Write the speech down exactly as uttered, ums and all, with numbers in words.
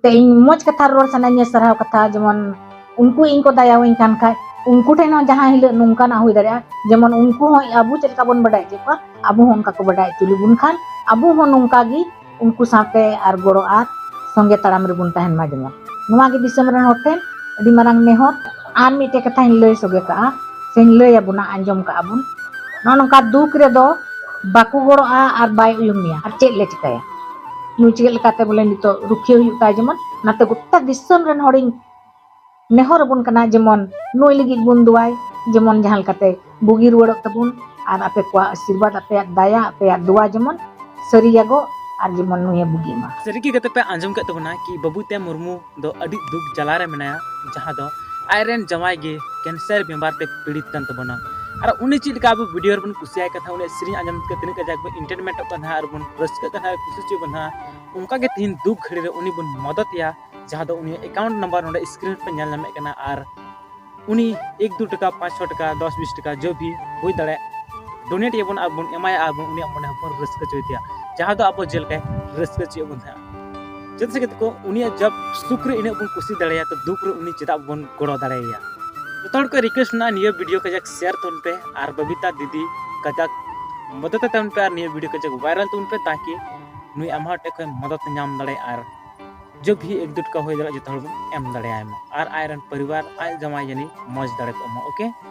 ᱛᱮ ᱤᱧ ᱢᱚᱡᱽ ᱠᱟᱛᱷᱟ ᱨᱚᱲ ᱥᱟᱱᱟᱧᱟ, ᱥᱟᱨᱦᱟᱣ ᱠᱟᱛᱷᱟ, ᱡᱮᱢᱚᱱ ᱩᱱᱠᱩ ᱤᱧ ᱠᱚ ᱫᱟᱭᱟᱣᱟᱹᱧ ᱠᱟᱱ ᱠᱷᱟᱡ, ᱩᱱᱠᱩ ᱴᱷᱮᱱ ᱦᱚᱸ ᱡᱟᱦᱟᱸ ᱦᱤᱞᱳᱜ ᱱᱚᱝᱠᱟᱱᱟᱜ ᱦᱩᱭ ᱫᱟᱲᱮᱭᱟᱜᱼᱟ, ᱡᱮᱢᱚᱱ ᱩᱱᱠᱩ ᱦᱚᱸ ᱟᱵᱚ ᱪᱮᱫ ᱞᱮᱠᱟ ᱵᱚᱱ ᱵᱟᱰᱟᱭ ᱦᱚᱪᱚ ᱠᱚᱣᱟ, ᱟᱵᱚ ᱦᱚᱸ ᱚᱱᱠᱟ ᱠᱚ ᱵᱟᱰᱟᱭ ᱦᱚᱪᱚ ᱞᱮᱵᱚᱱ ᱠᱷᱟᱱ, ᱟᱵᱚ ᱦᱚᱸ ᱱᱚᱝᱠᱟ ᱜᱮ ᱩᱱᱠᱩ ᱥᱟᱶᱛᱮ ᱟᱨ ᱜᱚᱲᱚ ᱟᱨ ᱥᱚᱸᱜᱮ ᱛᱟᱲᱟᱢ ᱨᱮᱵᱚᱱ ᱛᱟᱦᱮᱱ ᱢᱟ᱾ ᱡᱮᱢᱚᱱ ᱱᱚᱣᱟ ᱜᱮ ᱫᱤᱥᱚᱢ ᱨᱮᱱ ᱦᱚᱲ ᱴᱷᱮᱱ ᱟᱹᱰᱤ ᱢᱟᱨᱟᱝ ᱱᱮᱦᱚᱨ᱾ ᱟᱨ ᱢᱤᱫᱴᱮᱡ ᱠᱟᱛᱷᱟᱧ ᱞᱟᱹᱭ ᱥᱚᱜᱮ ᱠᱟᱜᱼᱟ, ᱥᱮᱧ ᱞᱟᱹᱭ ᱟᱵᱚᱱᱟ, ᱟᱸᱡᱚᱢ ᱠᱟᱜᱼᱟ ᱵᱚᱱ, ᱱᱚᱜᱼᱚ ᱱᱚᱝᱠᱟ ᱫᱩᱠ ᱨᱮᱫᱚ ᱵᱟᱠᱚ ᱜᱚᱲᱚᱜᱼᱟ ᱟᱨ ᱵᱟᱭ ᱩᱭᱩᱝ ᱢᱮᱭᱟ, ᱟᱨ ᱪᱮᱫ ᱞᱮ ᱪᱤᱠᱟᱹᱭᱟ? ᱱᱩᱭ ᱪᱮᱫ ᱞᱮᱠᱟᱛᱮ ᱵᱚᱞᱮ ᱱᱤᱛᱚᱜ ᱨᱩᱠᱷᱤᱭᱟᱹ ᱦᱩᱭᱩᱜ ᱛᱟᱭ? ᱡᱮᱢᱚᱱ ᱚᱱᱟᱛᱮ ᱜᱚᱴᱟ ᱫᱤᱥᱚᱢ ᱨᱮᱱ ᱦᱚᱲᱤᱧ ᱱᱮᱦᱚᱨ ᱟᱵᱚᱱ ᱠᱟᱱᱟ, ᱡᱮᱢᱚᱱ ᱱᱩᱭ ᱞᱟᱹᱜᱤᱫ ᱵᱚᱱ ᱫᱩᱣᱟᱭ, ᱡᱮᱢᱚᱱ ᱡᱟᱦᱟᱸ ᱞᱮᱠᱟᱛᱮ ᱵᱩᱜᱤ ᱨᱩᱣᱟᱹᱲᱚᱜ ᱛᱟᱵᱚᱱ, ᱟᱨ ᱟᱯᱮ ᱠᱚᱣᱟᱜ ᱟᱥᱤᱨᱵᱟᱫᱽ, ᱟᱯᱮᱭᱟᱜ ᱫᱟᱭᱟ, ᱟᱯᱮᱭᱟᱜ ᱫᱩᱣᱟ ᱡᱮᱢᱚᱱ ᱥᱟᱹᱨᱤᱭᱟᱜᱚᱜ ᱟᱨ ᱡᱮᱢᱚᱱ ᱱᱩᱭᱮ ᱵᱩᱜᱤᱜ ᱢᱟ᱾ ᱥᱟᱹᱨᱤ ᱜᱮ ᱜᱟᱛᱮ ᱯᱮ ᱟᱸᱡᱚᱢ ᱠᱮᱫ ᱛᱟᱵᱚᱱᱟ ᱠᱤ ᱵᱟᱹᱵᱩ ᱛᱮ ᱢᱩᱨᱢᱩ ᱫᱚ ᱟᱹᱰᱤ ᱫᱩᱠ ᱡᱟᱞᱟ ᱨᱮ ᱢᱮᱱᱟᱭᱟ, ᱡᱟᱦᱟᱸ ᱫᱚ ᱟᱡᱨᱮᱱ ᱡᱟᱶᱟᱭ ᱜᱮ ᱠᱮᱱᱥᱟᱨ ᱵᱤᱢᱟᱨ ᱛᱮ ᱯᱤᱲᱤᱛ ᱠᱟᱱ ᱛᱟᱵᱚᱱᱟ᱾ ᱟᱨ ᱩᱱᱤ ᱪᱮᱫ ᱞᱮᱠᱟ ᱟᱵᱚ ᱵᱷᱤᱰᱤᱭᱳ ᱨᱮᱵᱚᱱ ᱠᱩᱥᱤᱭᱟᱭ ᱠᱟᱱ ᱛᱟᱦᱮᱸᱫ, ᱩᱱᱤᱭᱟᱜ ᱥᱮᱨᱮᱧ ᱟᱸᱡᱚᱢ ᱠᱟᱛᱮ ᱛᱤᱱᱟᱹᱜ ᱠᱟᱡᱟᱠ ᱵᱚᱱ ᱮᱱᱴᱟᱨᱴᱮᱱᱢᱮᱱᱴᱚᱜ ᱠᱟᱱ ᱛᱟᱦᱮᱸᱫ ᱟᱨ ᱵᱚᱱ ᱨᱟᱹᱥᱠᱟᱹᱜ ᱠᱟᱱ ᱛᱟᱦᱮᱸᱫ, ᱠᱩᱥᱤ ᱦᱚᱪᱚᱭᱮᱫ ᱵᱚᱱ ᱛᱟᱦᱮᱸᱫ, ᱚᱱᱠᱟ ᱜᱮ ᱛᱮᱦᱮᱧ ᱫᱩᱠ ᱜᱷᱟᱹᱲᱤ ᱨᱮ ᱩᱱᱤ ᱵᱚᱱ ᱢᱚᱫᱚᱫᱮᱭᱟ, ᱡᱟᱦᱟᱸ ᱫᱚ ᱩᱱᱤᱭᱟᱜ ᱮᱠᱟᱣᱩᱱᱴ ᱱᱟᱢᱵᱟᱨ ᱱᱚᱰᱮ ᱥᱠᱨᱤᱱ ᱨᱮᱯᱮ ᱧᱮᱞ ᱧᱟᱢᱮᱫ ᱠᱟᱱᱟ᱾ ᱟᱨ ᱩᱱᱤ ᱮᱠ ᱫᱩ ᱴᱟᱠᱟ, ᱯᱟᱸᱪ ᱪᱷᱚ ᱴᱟᱠᱟ, ᱫᱚᱥ ᱵᱤᱥ ᱴᱟᱠᱟ ᱡᱚ ᱵᱷᱤ ᱦᱩᱭ ᱫᱟᱲᱮᱭᱟᱜ, ᱰᱳᱱᱮᱴ ᱮᱭᱟᱵᱚᱱ ᱟᱨ ᱵᱚᱱ ᱮᱢᱟᱭᱟ ᱟᱨ ᱵᱚᱱ ᱩᱱᱤᱭᱟᱜ ᱢᱚᱱᱮ ᱦᱚᱸᱵᱚᱱ ᱨᱟᱹᱥᱠᱟᱹ ᱦᱚᱪᱚᱭ ᱛᱮᱭᱟ, ᱡᱟᱦᱟᱸ ᱫᱚ ᱟᱵᱚ ᱡᱮᱞᱮᱠᱟ ᱨᱟᱹᱥᱠᱟᱹ ᱦᱚᱪᱚᱭᱮᱫ ᱵᱚᱱ ᱛᱟᱦᱮᱸᱫ᱾ ᱪᱮᱫᱟᱜ ᱥᱮ ᱜᱟᱛᱮ ᱠᱚ, ᱩᱱᱤᱭᱟᱜ ᱡᱚᱵ ᱥᱩᱠ ᱨᱮ ᱤᱱᱟᱹᱜ ᱵᱚᱱ ᱠᱩᱥᱤ ᱫᱟᱲᱮᱭᱟᱭᱟ, ᱛᱚ ᱫᱩᱠ ᱨᱮ ᱩᱱᱤ ᱪᱮᱫᱟᱜ ᱵᱚᱱ ᱜᱚᱲᱚ ᱫᱟᱲᱮᱭᱟᱭᱟ? ᱡᱚᱛᱚ ᱦᱚᱲ ᱠᱚ ᱨᱤᱠᱩᱭᱮᱥᱴ ᱢᱮᱱᱟᱜᱼᱟ, ᱱᱤᱭᱟᱹ ᱵᱷᱤᱰᱤᱭᱳ ᱠᱟᱡᱟᱠ ᱥᱮᱭᱟᱨ ᱛᱟᱵᱚᱱ ᱯᱮ ᱟᱨ ᱵᱟᱵᱤᱛᱟ ᱫᱤᱫᱤ ᱠᱟᱡᱟᱠ ᱢᱚᱫᱚᱫ ᱛᱟᱵᱚᱱ ᱯᱮ ᱟᱨ ᱱᱤᱭᱟᱹ ᱵᱷᱤᱰᱤᱭᱳ ᱠᱟᱡᱟᱠ ᱵᱷᱟᱭᱨᱟᱞ ᱛᱟᱵᱚᱱ ᱯᱮ, ᱛᱟᱠᱤ ᱱᱩᱭ ᱟᱢᱦᱟ ᱴᱷᱮᱡ ᱠᱷᱚᱱ ᱢᱚᱫᱚᱫ ᱧᱟᱢ ᱫᱟᱲᱮᱭᱟᱜᱼᱟ ᱟᱨ ᱡᱚᱵ ᱵᱷᱤ ᱮᱠ ᱫᱩ ᱴᱟᱠᱟ ᱦᱩᱭ ᱫᱟᱲᱮᱭᱟᱜᱼᱟ, ᱡᱚᱛᱚ ᱦᱚᱲ ᱵᱚᱱ ᱮᱢ ᱫᱟᱲᱮᱭᱟᱭ ᱢᱟ ᱟᱨ ᱟᱡ ᱨᱮᱱ ᱯᱚᱨᱤᱵᱟᱨ, ᱟᱡ ᱡᱟᱶᱟᱭ ᱡᱟᱹᱱᱤ ᱢᱚᱡᱽ ᱫᱟᱲᱮ ᱠᱚᱜ ᱢᱟ᱾ ᱳᱠᱮ,